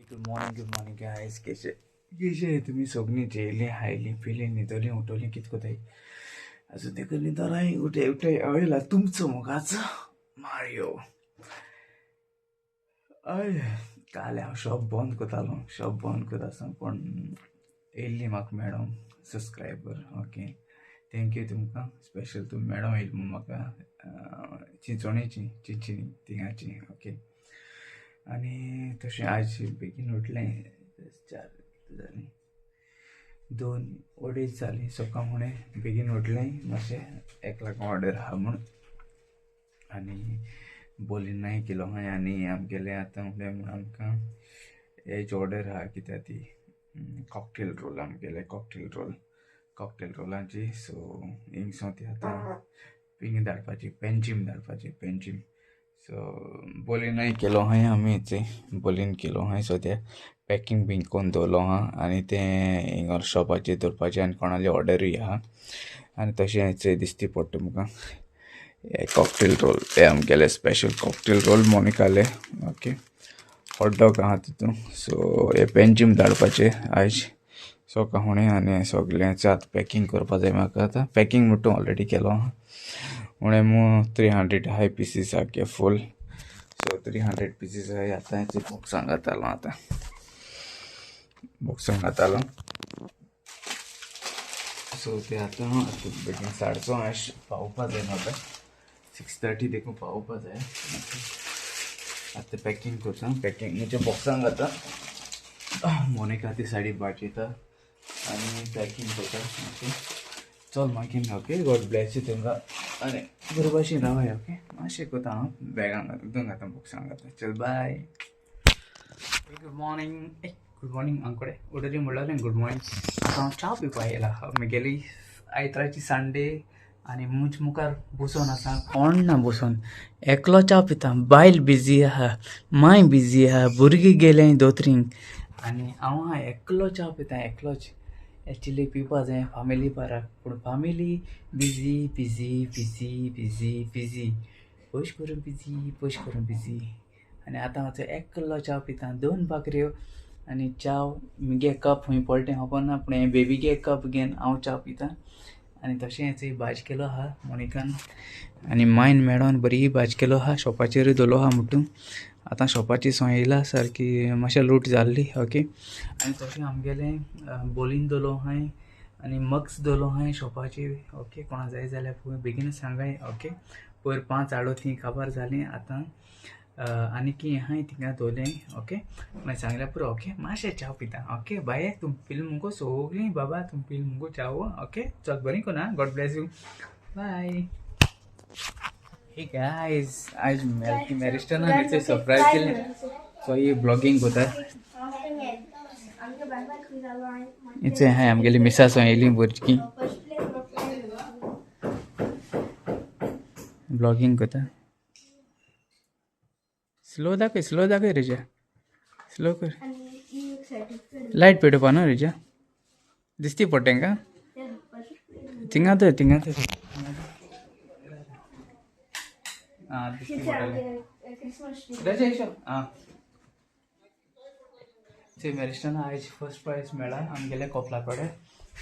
Good morning, good morning guys. कशे कशे तुमी सगळीं जेयलीं खायलीं पिलीं न्हिदलीं उठोलीं कितें कोताय आजून देखून न्हिदोलाय उठय उठय हांव तुमचो मुखाचो मारियो. हय, काल हांव शॉप बंद करतालो, शॉप बंद करता आसा पूण येयल्ली म्हाका madam subscriber. Okay, thank you तुमकां स्पेशल तुमी मॅडम येयली म्हूण म्हाका चिंचोणेची चिंचिनी थिंगाची. ओके, आनी तशें आयज बेगीन उठलें, 4 जालीं, 2-2.5 जालीं सकाळ फुडें बेगीन उठलें मातशें एक लागून ऑर्डर आहा म्हूण. आनी बोलिनाय केलो हांवें. आनी आमगेलें आतां म्हणल्यार म्हूण आमकां हेज ऑर्डर आहा कित्याक ती कॉकटेल रोल, आमगेले कॉकटेल रोल, कॉकटेल रोलांची. सो हिंगसो ती आतां पिंग धाडपाची, पेंजीम धाडपाची, पेंजीम. सो बोलिनाय केलो हांवें, आमी थंय बोलीन केलो हांवें. सो तें पॅकींग बीन करून दवरलो आहा आनी तें हिंगा शॉपाचेर दवरपाचें आनी कोणाली ऑर्डरूय आहा. आनी तशें थंय दिसती पडटा तुमकां हे कॉकटेल रोल, हे आमगेले स्पेशल कॉकटेल रोल मोनिकाले. ओके, हॉट डॉग आहा तितून. सो हे पेंजीम धाडपाचें आयज सकाळ फुडें. आनी सगळें आतां पॅकींग करपा जाय म्हाका. आतां पॅकींग म्हणटा ऑलरेडी केलो आहा. म्हणून मू 300 हाय पिसीस सारके फूल. सो 300 पिसीस आहाय. आतां बॉक्सां घातालो, आतां बॉक्सां घातालो. सो ते आतां आतां बेगीन 6:30 आयज पावपा जाय म्हाका, 6:30 देखून पावपा जाय. आतां पॅकींग करता, पॅकींग म्हणजे बॉक्सां घाता. मोनिका ती साडी बाटयता आनी पॅकींग करता. ओके, चल मागीर. ओके, गॉड ब्लेस you तुमकां आनी बरे भाशेन रावाय. ओके, मातशें करता हांव, बॅगां घाता, दोन घाता, बॉक्सां घाता. चल बाय. गुड मॉर्निंग, गुड मॉर्निंग आंकडे ऑर्डरी म्हणल्यार गुड मॉर्निंग. आतां हांव च्या पिवपा येयला. म्हगेली आयताराची संडे आनी मुज मुखार बसोन आसा, कोण ना बसोन, एकलो च्या पिता. बायल बिजी आहा, माय बिजी आहा, भुरगीं गेलें दोतरींक आनी हांव आहा एकलो च्या पिता, एकलोच. एक्चुली पिवपा जाय फामिली पाराक, पूण family busy busy busy busy busy, पयश करून बिजी, पयश करून बिजी. आनी आतां हांव एकलो च्या पिता, 2 भाकऱ्यो आनी च्या. मुगे कप खंय पडलें तें खबर ना, पूण हें बेबीगे कप घेवन हांव च्या पिता. आनी तशेंच भाज केलो आहा मोनिकान आनी मायन मॅडम बरी भाज केलो आहा, शॉपाचेरूय दवरलो आहा म्हणटून. आतां शॉपाची सो येयला सारकी मातशें लूट जाल्ली. ओके, आनी तशें आमगेलें बोलीन दवरलो हांवें आनी मग्स दवरलो हांवें शॉपाचेर. ओके, कोणा जाय जाल्यार बेगीन सांगाय. ओके, पयर 5 हाडो ती काबार जालीं. आतां आनी की आहाय थिंगा दवरलें. ओके, मागीर सांगल्यार पुरो. ओके, मातशें च्या पिता. ओके, बाय. तुम पिल मुगो सगळीं बाबा, तुम पिल मुगो च्याव. ओके, चल बरी कोना. God bless you, bye. Hey guys, आयज मेलकी मॅरिस्टना सरप्रायज दिलें. सो ही ब्लॉगिंग कोता. इचे हांवें आमगेली मिसास येयली भुरगीं ब्लॉगिंग कोता. स्लो दाखय, स्लो दाखय रिजा, स्लो कर. लायट पेटोवपा न्हू रिजा, दिसती पडटा तेंकां. थिंगा तर, थिंगा तर आं दिसती पडटलें. रजा येशो. आं चोय मॅरिस्टना आयज फर्स्ट प्रायज मेळ्ळा आमगेल्या कोपला कडेन.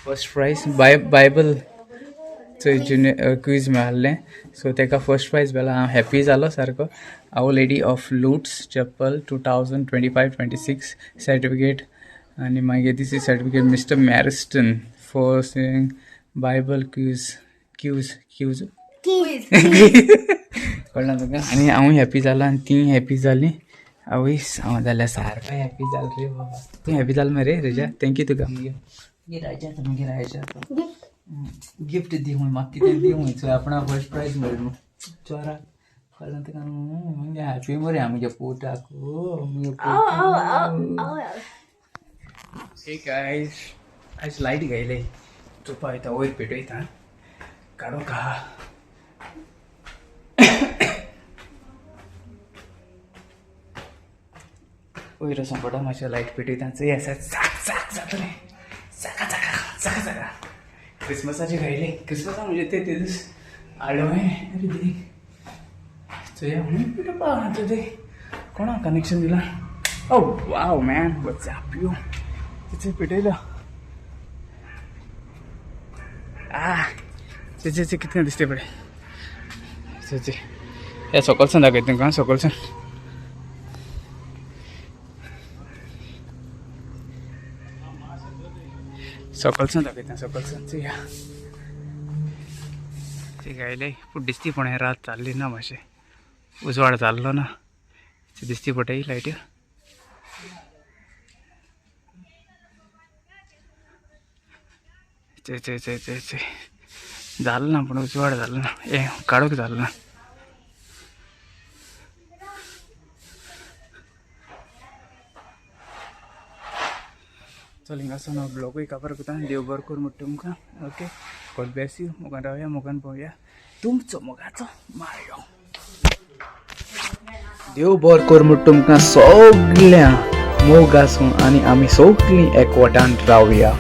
फर्स्ट प्रायज बायबल चोय जुनियर क्वीज मेळ्ळें. सो तेका फर्स्ट प्रायज मेळ्ळा. हांव हॅप्पी जालो सारको. Our Lady of Lourdes Chapel 2025-26 certificate. आनी मागीर this is certificate mister Mariston for saying Bible quiz quiz quiz कळ्ळें तुका. आनी हांवूय हॅप्पी जालो आनी तीं हॅप्पी जालीं. आवयस, हांव जाल्यार सारको हॅप्पी जालो रे बाबा. तूं हॅप्पी जालो मरे रिजा? Thank you तुका. मुगे राजा, तुमगे राजा गिफ्ट दी खूंय, म्हाका कितें दी खूंय. चोय आपणा फर्स्ट प्रायज मेळ्ळो चोराक. कळ्ळें तुका? मुगे हॅप्पी मरे आमगे पोटाक. मुगे हे गायज, आयज लायट गेले. चोवपा वयता, वयर पेटयता काडो का. वयर वचोन पडटा मातशें लायट पेटयता. चोय आसा चाक चाक जातलें, चाका चाका चाका चाका. क्रिसमसाचे घायले, क्रिसमसा म्हणजे ते दीस हाडलो हांवें. अरे देख चोया म्हणून पेटोवपा. आतां ते कोणा कनेक्शन दिलां. Oh wow man, what's up you. पेटयलो आ चे कितकें दिसते पळय. चे हे सकलसून दाखयता तुमकां, सकलसून. सकलसून दाखयता, सकलसून. चया ते गायले पूण दिसती पण रात चालली ना, मातशें उजवाड जाल्लो ना. दिसती पडटा लायट्यो. चे चे चे चे चे जालें ना, पूण उजवाड जालो ना, हे काडूंक जालें ना. चल हिंगासून हांव ब्लॉगूय काबार करता. देव बरो करूं म्हणटा तुमकां. Okay, God Blaise you. मोगान रावया, मोगान पळोवया. तुमचो मोगाचो मारयो. देव बरो कर म्हणटा तुमकां सगळ्या. मोग आसूं आनी आमी सगळीं एकवटान रावया.